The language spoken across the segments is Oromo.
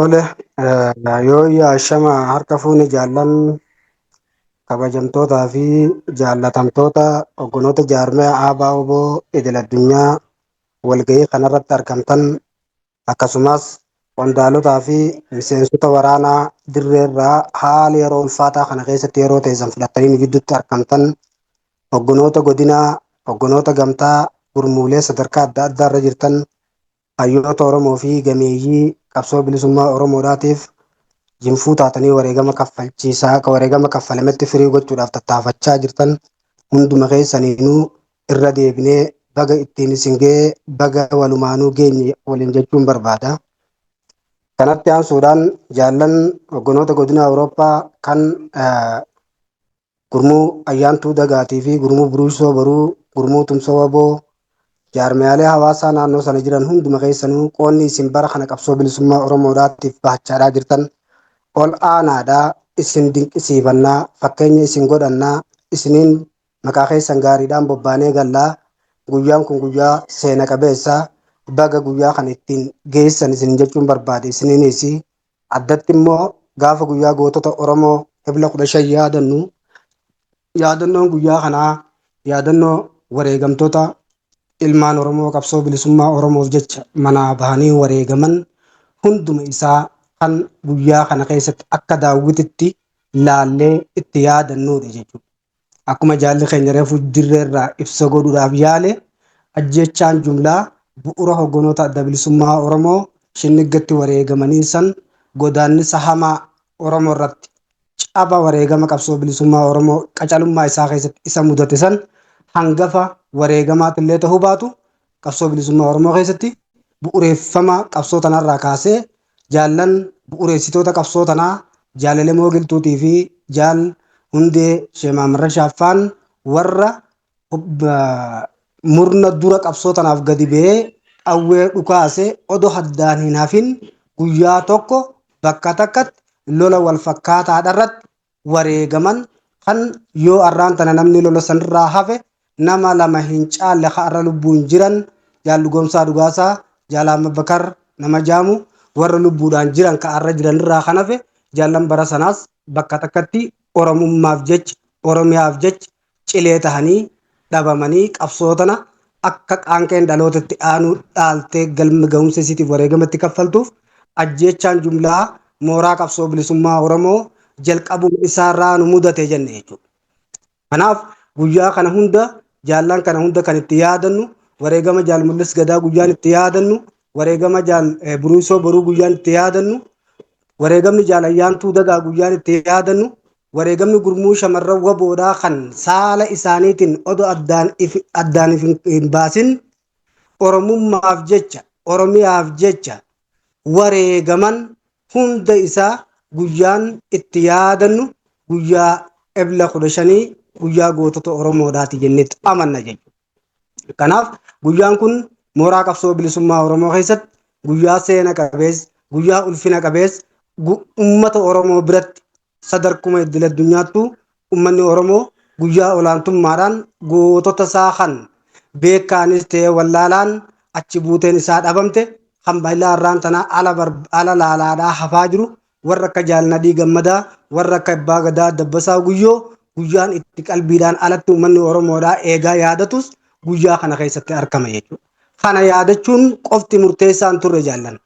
Tole, yoo yaashama harka fuune jaallan kabajamtootaa fi jaallatamtoota hogganoota jaarmaya ABO idil addunyaa walgahii kanarratti argamtan, akkasumas qondaalotaa fi miseensota waraanaa dirreerraa haala yeroo ulfaataa kana keessatti yeroo teessan fudhattanii nu gidduutti argamtan, hogganoota godinaa, hogganoota gamtaa, gurmuulee sadarkaa adda addaa irra jirtan, hayyoota Oromoo fi gameeyyii qabsoo bilisummaa Oromoodhaatiif jinfuu taatanii wareegama kaffalchiisaa wareegama kaffalametti firii gochuudhaaf tattaafachaa jirtan, hunduma keessaniinuu irra deebinee baga ittiin isin ga'ee, baga walumaanuu geenye waliin jechuun barbaada. Kanatti aansuudhaan jaallan hogganoota godina Awurooppaa kan gurmuu Ayyaantuu Dagaatii fi gurmuu Buruusoo Boruu, gurmuu Tumsoo Waboo, jaarmiyaalee hawaasaa naannoo sana jiran hunduma keessanuu qoonni isin bara kana qabsoo bilisummaa Oromoodhaatiif bahachaadhaa jirtan ol aanaadhaa. Isin dinqisiifannaa, fakkeenya isin godhannaa, isiniin maqaa keessan gaariidhaan bobbaanee gallaa. Guyyaan kun guyyaa seena qabeessa, baga guyyaa kana ittiin geessan isin jechuun barbaade. Isiniinis addatti immoo gaafa guyyaa gootota Oromoo Ebla 15 yaadannu, yaadannoon guyyaa kanaa yaadannoo wareegamtoota ilmaan Oromoo qabsoo bilisummaa Oromoof jecha manaa bahanii wareegaman hunduma isaa kan guyyaa kana keessatti akka daawwititti laallee itti yaadannuudha jechuudha. Akkuma jaalli keenya reefu dirreerraa ibsa godhuudhaaf yaale, ajjechaan jumlaa bu'uura hogganoota adda bilisummaa Oromoo shinniggatti wareegamanii san godaannisa hamaa Oromoo irratti caba wareegama qabsoo bilisummaa Oromoo qacalummaa isaa keessatti isa mudate san hangafa wareegamaatillee ta'uu baatu, qabsoo bilisummaa Oromoo keessatti bu'ureeffama qabsoo tanarraa kaasee jaallan bu'ureessitoota qabsoo tanaa jaalalemoo Moogiltuutii fi jaal Hundee Sheemaamarra Shaaffaan warra murna dura qabsoo tanaaf gadi ba'ee qawwee dhukaase odoo haddaan hin hafin guyyaa tokko bakka takkatti lola wal fakkaataadha irratti wareegaman kan yoo arraan tana namni lola sanirraa hafe nama lama hin caalle har'a lubbuun jiran, jaal Dhugoomsaa Dhugaasaa, jaal Ahmad Bakar nama jaamu, warra lubbuudhaan jiran ka arra jiranirraa kan hafe jaallan bara sanaas bakka takkatti Oromummaaf jecha, Oromiyaaf jecha cilee tahanii dhabamanii qabsoo tana akka qaanqeen dhalootatti aanuu dhaaltee galma ga'umsa isiitiif wareegamatti kaffaltuuf ajjeechaan jumlaa mooraa qabsoo bilisummaa Oromoo jalqabuun isaarraa nu mudate jenne jechuudha. Kanaaf guyyaa kana hunda, jaallan kana hunda kan itti yaadannu, wareegama jaal Mul'is Gadaa guyyaan itti yaadannu, wareegama jaal Buruusoo Boruu guyyaan itti yaadannu, wareegamni jaal Ayyaantuu Dagaa guyyaan itti yaadannu, wareegamni gurmuu shamarran waboodhaa kan saala isaaniitiin odoo addaan hin baasin Oromummaaf jecha, Oromiyaaf jecha wareegaman hunda isaa guyyaan itti yaadannu guyyaa Ebla 15, guyyaa gootota Oromoodhaati jennetti amanna jechuudha. Kanaaf guyyaan kun mooraa qabsoo bilisummaa Oromoo keessatti guyyaa seena qabeessa, guyyaa ulfina qabeessa, uummata Oromoo biratti sadarkuma idil addunyaattuu uummanni Oromoo guyyaa olaantummaadhaan gootota isaa kan beekaanis ta'e wallaalaan achi buuteen isaa dhabamte, kan bal'aa irraan tanaa ala laalaadhaa hafaa jiru, warra akka Jaal Nadhii Gammadaa, warra akka Abbaa Gadaa Dabbasaa Guyyoo guyyaan itti qalbiidhaan alatti uummanni Oromoodhaa eegaa yaadatus guyyaa kana keessatti argama jechuudha. Kana yaadachuun qofti murteessaan turre jaallan.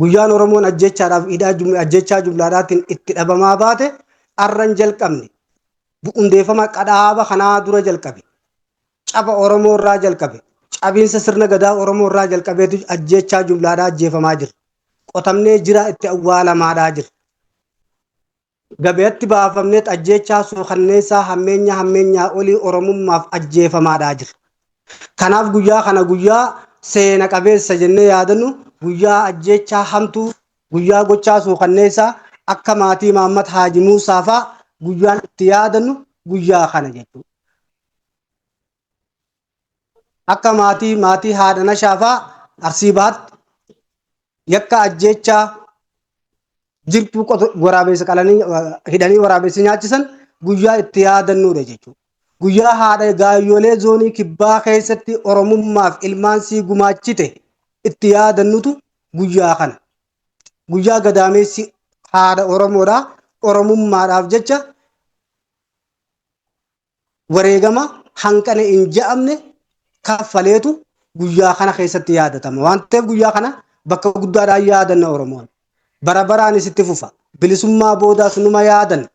Guyyaan Oromoon ajjechaadhaaf hidhaa ajjechaa jumlaadhaatiin itti dhabamaa baate arran jalqabne. Hundeeffama qadhaaba kanaa dura jalqabe. Caba Oromoo irraa jalqabe. Cabiinsa sirna gadaa Oromoo irraa jalqabeetu ajjechaa jumlaadhaa ajjeefamaa jira. Qotamnee jira itti awwaalamaadhaa jira. Gabayatti baafamneet ajjechaa suukanneessaa hammeenya hammeenyaa olii Oromummaaf ajjeefamaadhaa jira. Kanaaf guyyaa kana guyyaa seena qabeessa jennee yaadannu, guyyaa ajjechaa hamtuu, guyyaa gochaa suukanneessaa akka maatii Maammat Haaji Muusaa fa'aa guyyaan itti yaadannu guyyaa kana jechuudha. Akka maatii haadha Nashaa fa'aa Arsii Bahaatti yakka ajjechaa jirtuu waraabessa qalanii hidhanii waraabessi nyaachisan guyyaa itti yaadannuudha jechuudha. Guyyaa haadha gaayyolee zoonii kibbaa keessatti Oromummaaf ilmaan sii gumaachite itti yaadannutu guyyaa kana. Guyyaa gadaameessi haadha Oromoodhaa Oromummaadhaaf jecha wareegama hanqana hin je'amne kaffaleetu guyyaa kana keessatti yaadatama. Waan ta'eef guyyaa kana bakka guddaadhaan yaadanna Oromoon. Bara baraanis itti fufa. Bilisummaa boodaas numa yaadanna.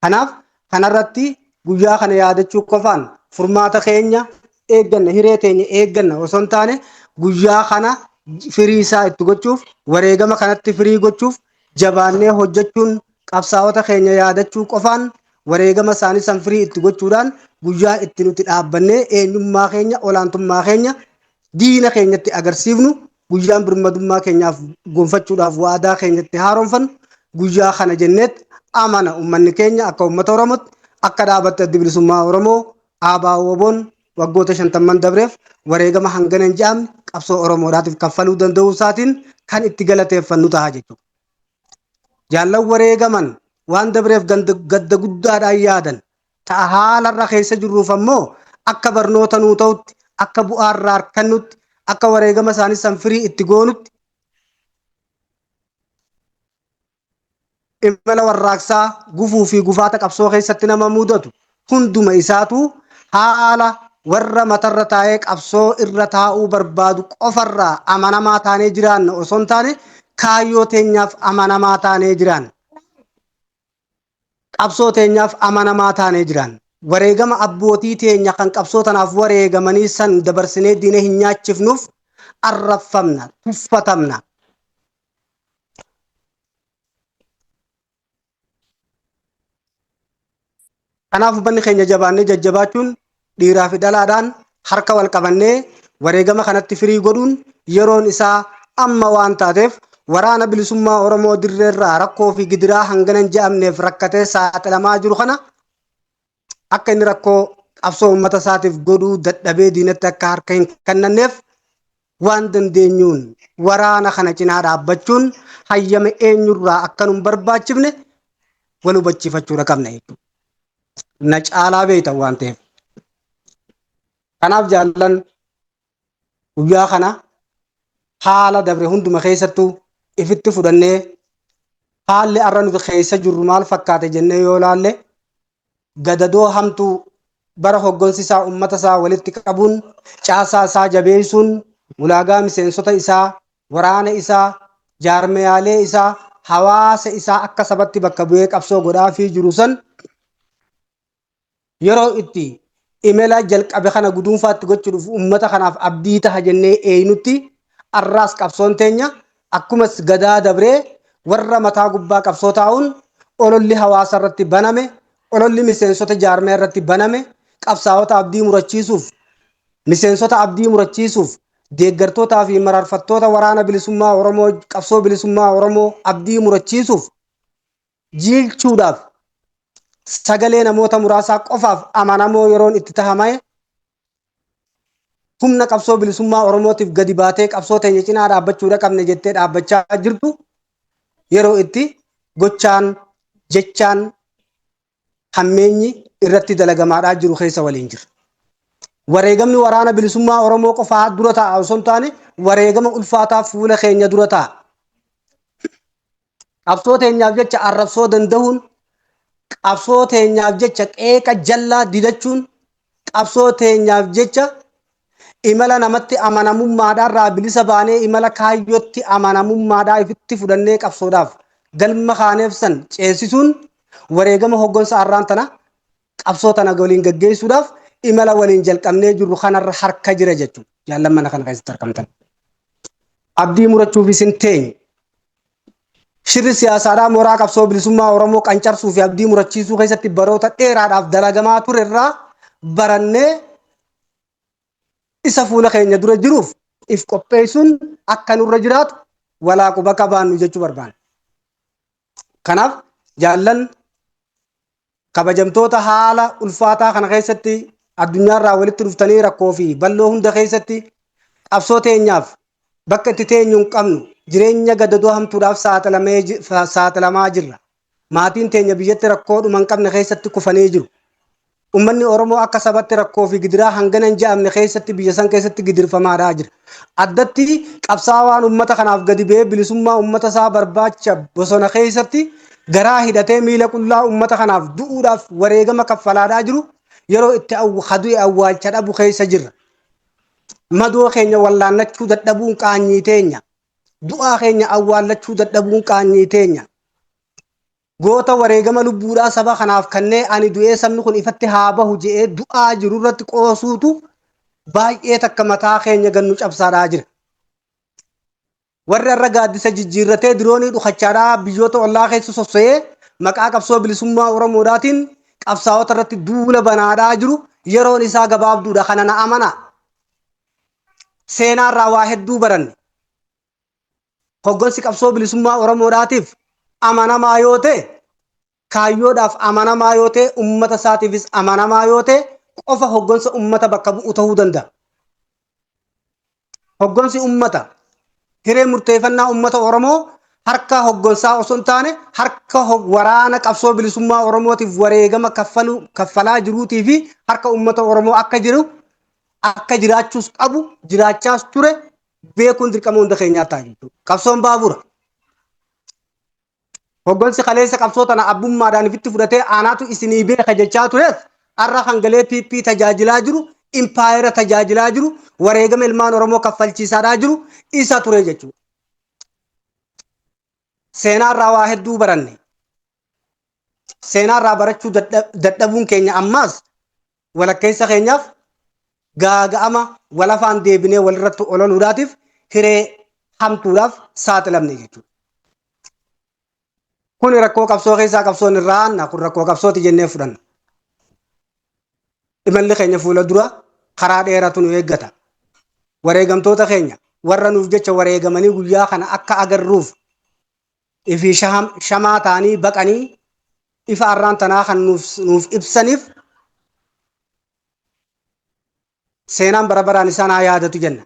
Kanaaf kanarratti guyyaa kana yaadachuu qofaan furmaata keenya eegganna, hiree teenya eegganna osoo hin taane, guyyaa kana firii isaa itti gochuuf, wareegama kanatti firii gochuuf jabaannee hojjechuun, qabsaa'ota keenya yaadachuu qofaan wareegama isaanii san firii itti gochuudhaan guyyaa itti nuti dhaabbannee eenyummaa keenya, olaantummaa keenya diina keenyatti agarsiifnu, guyyaan birmadummaa keenyaaf gonfachuudhaaf waadaa keenyatti haaromfannu guyyaa kana jenneet amana uummanni keenya akka uummata Oromootti, akka dhaabatte Addi Bilisummaa Oromoo ABO-WBOn waggoota 50n dabreef wareegama hangana hin je'amne qabsoo Oromoodhaatiif kaffaluu danda'uu isaatiin kan itti galateeffannu ta'a jechuudha. Jaallan wareegaman waan dabreef gadda guddaadhaan yaadan ta'a, haalarra keessa jirruuf ammoo akka barnoota nuu ta'utti, akka bu'aarraa argannutti, akka wareegama isaanii san firii itti goonutti imala warraaqsaa gufuu fi gufaata qabsoo keessatti nama mudatu hunduma isaatu haala warra matarra taa'ee qabsoo irra taa'uu barbaadu qofarraa amanamaa taanee jiraanna osoo hin taane, kaayyoo teenyaaf amanamaa taanee jiraanna. Qabsoo teenyaaf amanamaa taanee jiraanna. Wareegama abbootii teenya kan qabsoo tanaaf wareegamanii san dabarsinee diina hin nyaachifnuuf arrabfamna, tuffatamna. Kanaaf uummanni keenya jabaannee jajjabaachuun, dhiiraa fi dhalaadhaan harka wal qabannee wareegama kanatti firii godhuun yeroon isaa amma waan taateef, waraana bilisummaa Oromoo dirreerraa rakkoo fi gidiraa hangana hin je'amneef rakkatee saaxilamaa jiru kana akka inni rakkoo qabsoo uummata isaatiif godhuu dadhabee diinatti akka harka hin kennanneef waan dandeenyuun waraana kana cinaa dhaabbachuun hayyama eenyurraa akka nu hin barbaachifne wal hubachiifachuudha qabna jechuudha. Na caalaa beektan waan ta'eef. Kanaaf jaallan, guyyaa kana haala dabre hunduma keessattuu ifitti fudhannee, haalli har'a nuti keessa jirru maal fakkaate jennee yoo laalle, gadadoo hamtuu bara hoggansi isaa uummata isaa walitti qabuun, caasaa isaa jabeessuun, ulaagaa miseensota isaa, waraana isaa, jaarmiyaalee isaa, hawaasa isaa akka sabatti bakka bu'ee qabsoo godhaafii jiru san yeroo itti imala jalqabe kana guduunfaatti gochuudhaaf uummata kanaaf abdii taha jennee eeynutti, arraas qabsoon teenya akkumas gadaa dabree warra mataa gubbaa qabsoo taa'uun ololli hawaasa irratti baname, ololli miseensota jaarmee irratti baname, qabsaa'ota abdii murachiisuuf, miseensota abdii murachiisuuf, deeggartootaa fi mararfattoota waraana bilisummaa Oromoo, qabsoo bilisummaa Oromoo abdii murachiisuuf, jiilchuudhaaf, sagalee namoota muraasaa qofaaf amanamoo yeroon itti tahamee, humna qabsoo bilisummaa Oromootiif gadi baatee qabsoo teenya cinaa dhaabbachuudha qabne jettee dhaabbachaa jirtu yeroo itti gochaan jechaan hammeenyi irratti dalagamaadhaa jiru keessa waliin jira. Wareegamni waraana bilisummaa Oromoo qofaa dura taa'a osoo hin taane, wareegama ulfaataa fuula keenya dura taa'a. Qabsoo teenyaaf jecha arrabsoo danda'uun, qabsoo teenyaaf jecha qeeqa jallaa didachuun, qabsoo teenyaaf jecha imala namatti amanamummaadhaarraa bilisa baanee imala kaayyootti amanamummaadhaa ifitti fudhannee qabsoodhaaf galma kaaneef san ceesisuun wareegama hoggansa arraan tana qabsoo tana waliin gaggeessuudhaaf imala waliin jalqabnee jirru kanarra harka jira jechuudha. Jaallan mana kana keessatti argamtan. Abdii murachuufis hin teenye. Shirri siyaasaadhaa mooraa qabsoo bilisummaa Oromoo qancarsuu fi abdii murachiisuu keessatti baroota dheeraadhaaf dalagamaa ture irraa barannee isa fuula keenya dura jiruuf if qopheessuun akka nurra jiraatu walaa quba qabaannu jechuu barbaanna. Kanaaf jaallan kabajamtoota, haala ulfaataa kana keessatti addunyaarraa walitti dhuftanii rakkoo fi bal'oo hunda keessatti qabsoo teenyaaf bakka itti teenyu hin qabnu, jireenya gadadoo hamtuudhaaf saaxilamaa jirra. Maatiin teenya biyyatti rakkoo dhuma hin qabne keessatti kufanii jiru. Uummanni Oromoo akka sabatti rakkoo fi gidiraa hangana hin je'amne keessatti biyya san keessatti gidirfamaadhaa jira. Addatti qabsaawaan uummata kanaaf gadi ba'ee bilisummaa uummata isaa barbaacha bosona keessatti garaa hidhatee miila qullaa uummata kanaaf du'uudhaaf wareegama kaffalaadhaa jiru yeroo itti hadu'e awwaalcha dhabu keessa jirra. Madoo keenya wallaannachuu dadhabuun qaanyii teenya. Du'aa keenya awwaallachuu dadhabuun qaanyii teenya. Goota wareegama lubbuudhaa saba kanaaf kannee ani du'ee sabni kun ifatti haa bahu je'ee du'aa jiru irratti qoosuutu baay'ee takka mataa keenya gannu cabsaadhaa jira. Warri har'a gaaddisa jijjiirratee diroonii dhukachaadhaa biyyoota ollaa keessa sosso'ee maqaa qabsoo bilisummaa Oromoodhaatiin qabsaa'ota irratti duula banaadhaa jiru yeroon isaa gabaabduudha kana na amanaa. Seenaarraa waa hedduu baranne. Hoggansi qabsoo bilisummaa Oromoodhaatiif amanamaa yoo ta'e, kaayyoodhaaf amanamaa yoo ta'e, uummata isaatiifis amanamaa yoo ta'e qofa hoggansa uummata bakka bu'u ta'uu danda'a. Hoggansi uummata hiree murteeffannaa uummata Oromoo harka hoggansaa osoo hin taane harka waraana qabsoo bilisummaa Oromootiif wareegama kaffalaa jiruutii fi harka uummata Oromoo akka jiru akka jiraachuus qabu jiraachaas ture beekuun dirqama hunda keenyaa ta'a jechuudha. Qabsoon baabura. Hoggansi kaleessa qabsoo tana abbummaadhaan ifitti fudhatee aanaatu isinii beeka jechaa tureef har'a kan galee PP tajaajilaa jiru, impaayera tajaajilaa jiru, wareegama ilmaan Oromoo kaffalchiisaadhaa jiru isa ture jechuudha. Seenaarraa waa hedduu baranne. Seenaarraa barachuu dadhabuun keenya ammaas walakkeessa keenyaaf gaaga'ama walafaan deebinee walirratti ololuudhaatiif hiree hamtuudhaaf saaxilamne jechuudha. Kuni rakkoo qabsoo keessaa qabsoon irraa aanna kun rakkoo qabsooti jennee fudhanna. Imalli keenya fuula dura karaa dheeratu nu eeggata. Wareegamtoota keenya warra nuuf jecha wareegamanii guyyaa kana akka agarruuf ifii shamaa ta'anii baqanii ifa arraan tanaa kan nuuf ibsaniif seenaan bara baraan isaan haa yaadatu jenna.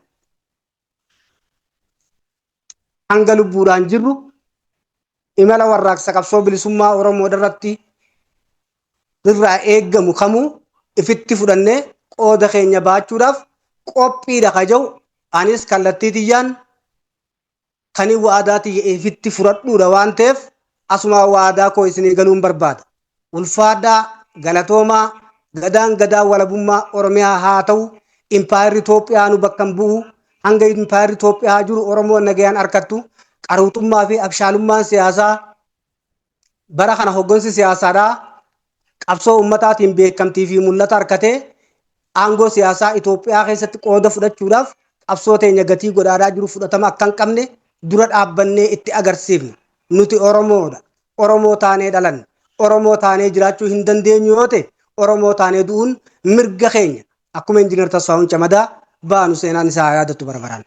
Hanga lubbuudhaan jirru imala warraaqsa qabsoo bilisummaa Oromoo irratti irraa eeggamu kamuu ifitti fudhannee qooda keenya baachuudhaaf qophiidha ka jedhu anis kallattii tiyyaan kanin waadaa tiyya ifitti fudhadhuudha waan ta'eef asumaa waadaa koo isinii galuun barbaada. Ulfaadhaa galatoomaa gadaan gadaa walabummaa Oromiyaa haa ta'u impaayerri Itoophiyaa nu bakka hin bu'u hanga impaayerri Itoophiyaa jiru Oromoon nagayaan harkattu qaruuxummaa fi abshaalummaan siyaasaa bara kana hoggansi siyaasaadhaa qabsoo ummataatiin beekamtii fi mul'ata harkatee aangoo siyaasaa Itoophiyaa keessatti qooda fudhachuudhaaf qabsoo teenya gatii godhaadhaa jiru fudhatama akka hin qabne dura dhaabbannee itti agarsiifna. Nuti Oromoodha. Oromoo taanee dhalanne. Oromoo taanee jiraachuu hin dandeenyu yoo ta'e Oromoo taanee du'uun mirga keenya. Akkuma Injiinar Tasfaa'uun Camadaa baanu seenaan isaa haa yaadattu bara baraan.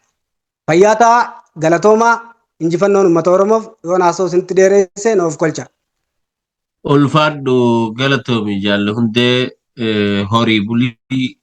Fayyaa ta'aa galatoomaa injifannoon uummata Oromoof yoon haasoo isinitti dheeresse na of kolcha. Ulfaadhu galatoomi jaalle hundee horii bulii.